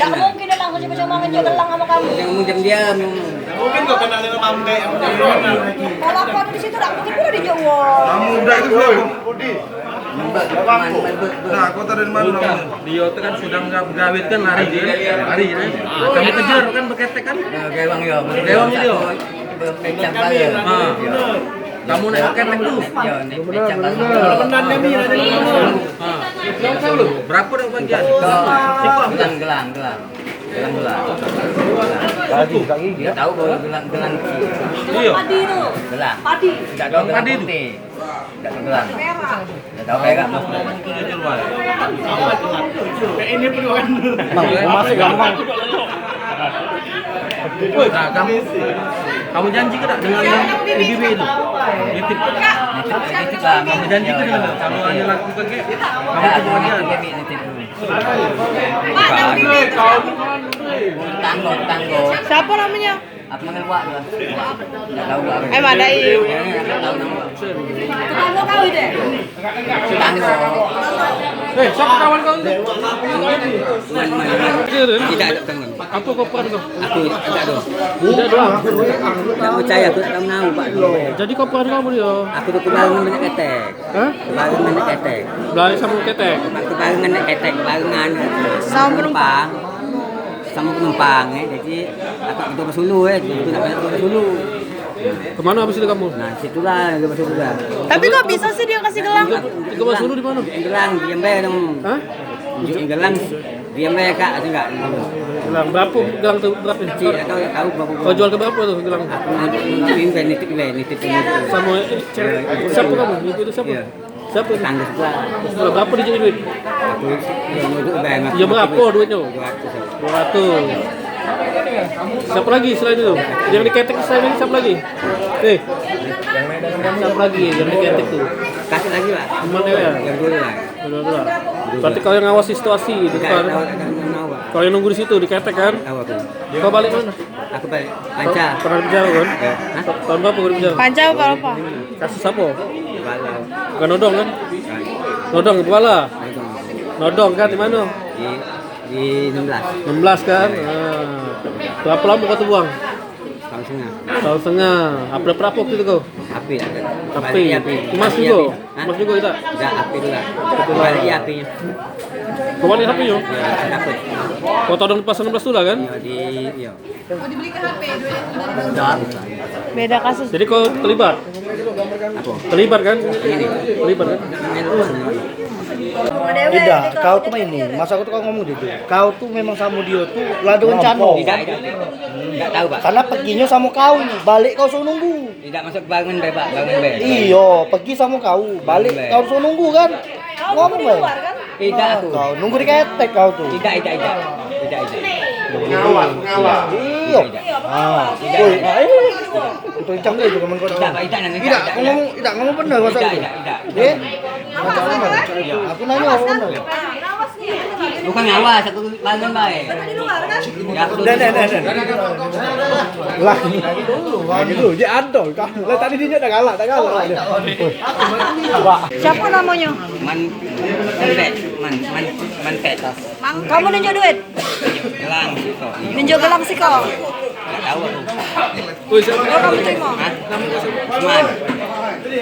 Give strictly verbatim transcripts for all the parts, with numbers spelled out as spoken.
Tak mungkin dia langsung cuma-cuma ngejuk gelang sama kamu. Jangan ngomong jam diam. Mungkin kau kena dengan mambek. Kalau aku ada di situ, tak mungkin pula dia jawab. Kamu udah itu belum? Nah, kau tahu dari mana namanya? Dia tu kan sedang gawit kan, lari dia. Lari dia. Kamu kejar kan, beketek kan? Nah, gewang ya. Gewang dia. Pecah kepala. Ha. Kamu nak ketek tu? Ya, ni pecah kepala. Kalau kena dia ni, ada ni. Ha. Berapa dah bagian? Gelang, gelang, gelang. Gelang, gelang. Tadi tak gigi. Dia tahu bahawa gelang, gelang kecil. Iya. Padi tu. Gelang. Padi. Tak tahu gelang padi tu. Putih. Tak tahu gelang. Merah. Tak tahu merah. Ini pun orang. Bang, mau masuk, Bang, Bang. Nah, kamu, kamu janji ke tak dengan yang B B B itu? Nitip. Nitip, nitip lah. Kamu janji ke dengan dia? Kalau hanya laku kagek, kamu tak bagian. Tanggung, tanggung. Siapa namanya? Aku manggil Wak tu lah. Tak tahu Wak. Eh, madai. Ya, tak tahu nama. Tetangga kau itu? Tetangga. Eh, siapa kawan kau itu? Man, man, man. Iya, Ren. Tidak ada kawan. Apa kau peran kau? Aku tidak ada. Tidak ada. Tak percaya, aku tak tahu nama, Pak. Jadi kau peran kamu dia? Aku tu kebarengan banyak ketek. Hah? Kebarengan banyak ketek. Belai sama ketek. Kebarengan banyak ketek, kebarengan. Sama penumpang. Sama penumpang, eh. Jadi, aku ketua Basulu, eh. Aku nak banyak ketua Basulu. Kemana habis itu kamu? Nah, situlah, dia masuk juga. Tapi kok bisa sih dia kasih gelang? Tiga, tiga Basulu di mana? Gelang, diam bae dong. Hah? Tunjuk gelang, diam bae, Kak, ada enggak? Gelang berapa? Gelang tu berapa? Cik, tak tahu, tak tahu berapa. Kau jual ke berapa tu gelang? Aku nitip, nitip, nitip, nitip. Sama, eh, siapa kamu? Ibu tu siapa? Iya. Siapa? Tetangga sebelah. Sebelah berapa dia jadi duit? Aku, ya, nunjuk bae, Mas. Ya, berapa duitnya? Dua ratus. Dua ratus. Siapa lagi selain itu? Yang diketek selain itu siapa lagi? Eh. Siapa lagi yang diketek tu? Kasih lagi, Pak. Teman dia, ya? Yang dulu lah. Dulu, dulu. Berarti kau yang ngawasi situasi di depan. Enggak tahu, enggak tahu, Pak. Kau yang nunggu di situ, diketek kan? Tahu aku. Kau balik mana? Aku balik Panca. Pernah di penjara kan? Ya. Hah? Tahun berapa kau di penjara? Panca apa apa? Kasus apa? Bala. Bukan nodong kan? Bukan. Nodong, bala. Nodong. Nodong kan di mana? Di, di enam belas. Enam belas kan? Ya, ya. Ah. Berapa lama kau terbuang? Tahun setengah. Tahun setengah. Apa dapat apa waktu itu kau? Api lah. Tapi api. Emas juga? Hah? Emas juga kita? Enggak, api tu lah. Balik apinya. Kau balik apinya? Ya, dapat. Kau todong di pasar enam belas tu lah kan? Ya, di, ya. Beda kasus. Jadi kau terlibat? Apa? Terlibat kan? Ini. Terlibat kan? Tidak, kau tu main ni. Masa aku tu kau ngomong gitu. Kau tu memang sama dia tu lah ada rencana. Tidak, tidak, tidak. Tidak tahu, Pak. Karena perginya sama kau, balik kau suruh nunggu. Tidak masuk bangun be, Pak. Bangun be. Iyo, pergi sama kau, balik kau suruh nunggu kan? Ngomong be. Tidak, aku. Kau nunggu di ketek kau tu. Tidak, tidak, tidak. Tidak, tidak. Ngawal, ngawal. Iyo. Ah. Tidak, tidak. Itu kencang dia juga mengkot. Tidak, Pak, tidak, tidak, tidak. Tidak, kau ngomong, tidak ngomong benar masa itu. Tidak, tidak, tidak. Eh? Aku nanya apa benar? Bukan ngawas, aku bangun bae. Ya, aku dah, dah, dah, dah. Lah, lagi dulu, dia ada. Lah, tadi dia dah galak, dah galak. Siapa namanya? Man, man, man, man, man. Kamu nunjuk duit? Gelang siko. Nunjuk gelang siko. Enggak tahu aku. Woi, siapa? Oh, kamu terima? Hah? Usman.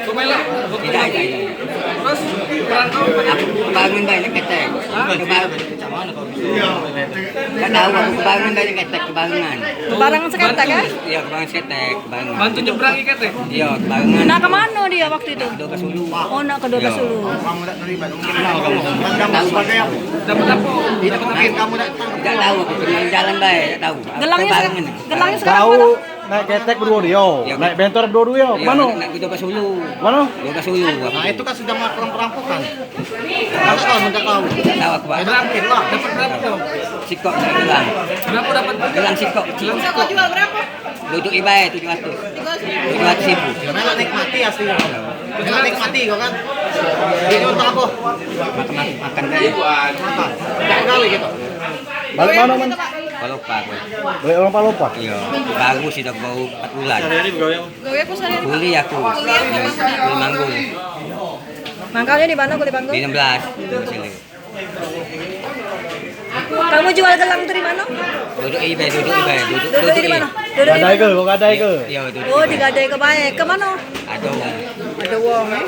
Kau melak? Tidak, tidak, tidak. Terus, peran kau apa? Aku bangun banyak ketek. Hah? Coba. Enggak tahu, aku bangun banyak ketek, kebangan. Kebarangan seketek, kan? Iya, kebangan seketek, kebangan. Bantu nyebrangi ketek? Iya, kebangan. Nak ke mana dia waktu itu? Dua belas dulu. Oh, nak ke dua belas dulu. Kamu tak terlibat, mungkin tahu kamu. Dapat apa? Tidak mungkin kamu tak tahu. Tidak tahu, aku tinggal jalan bae, tidak tahu. Gelangnya se-, gelangnya sekarang mana? Naik ketek berdua dia, naik bentor berdua dia. Iya, kemana? Naik dua belas dulu. Mana? Dua belas dulu. Nah, itu kan sudah melakukan perampokan. Tahu kau, minta tahu. Tahu aku, Pak. Berangkit lah, dapat berapa kau? Sikok nak gelang. Berapa dapat? Gelang sikok. Gelang sikok. Jual berapa? Duduk ibai tujuh ratus. Tujuh ratus ribu. Memang nikmati asli. Memang nikmati kau kan. Ini untuk apa? Makan, makan. Makan. Tiap kali gitu. Balik mana, Man? Palopa aku. Balik orang Palopa? Iya. Baru sih dah bau empat bulan. Kuli aku. Kuli manggung. Mangkalnya di mana kuli manggung? Di enam belas. Di sini. Kamu jual gelang tu di mano? Duduk ibe, duduk ibe, duduk, Duduk di mano? Duduk di Gadai ke? Kau gadai ke? Yo, duduk Oh, ibe. Digadai ke bae. Ke mano? Ado wong. Ado wong, eh.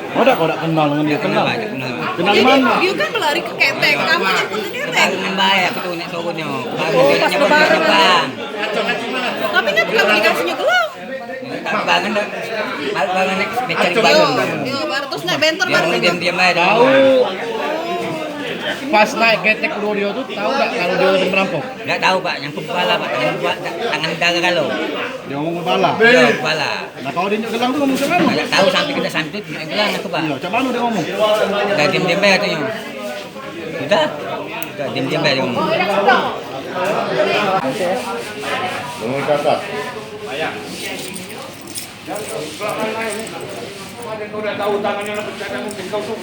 Kau dak, kau dak kenal dengan dia, kenal? Kenal, kenal. Kenal di mano? Dia kan berlari ke ketek, kamu nyebutnya ketek. Dengan bae aku tu nek turunnya. Oh, pas lebaran. Tapi kan bukan dikasihnya gelang. Bangun dah. Bangun nek mencari Yo, bangun. Yo, baru terus nek bentor Dia baru mau diam-diam aja. Tahu. Pas naik ketek dulu dia tu, tahu tak kalau dia orang merampok? Enggak tahu, Pak. Nyangkut kepala, Pak. Tangan dua, tangan dah kalau. Dia ngomong kepala. Yo, kepala. Nah, kalau dia nyuk gelang tu ngomong macam mana? Enggak tahu sampai kita santut, nyuk gelang aku, Pak. Iya, macam mana dia ngomong? Dah diam-diam aja katanya. Udah. Udah diam-diam aja ngomong. Ngomong cakap. Kau dah tahu tangannya nak pecah, mungkin kau tu.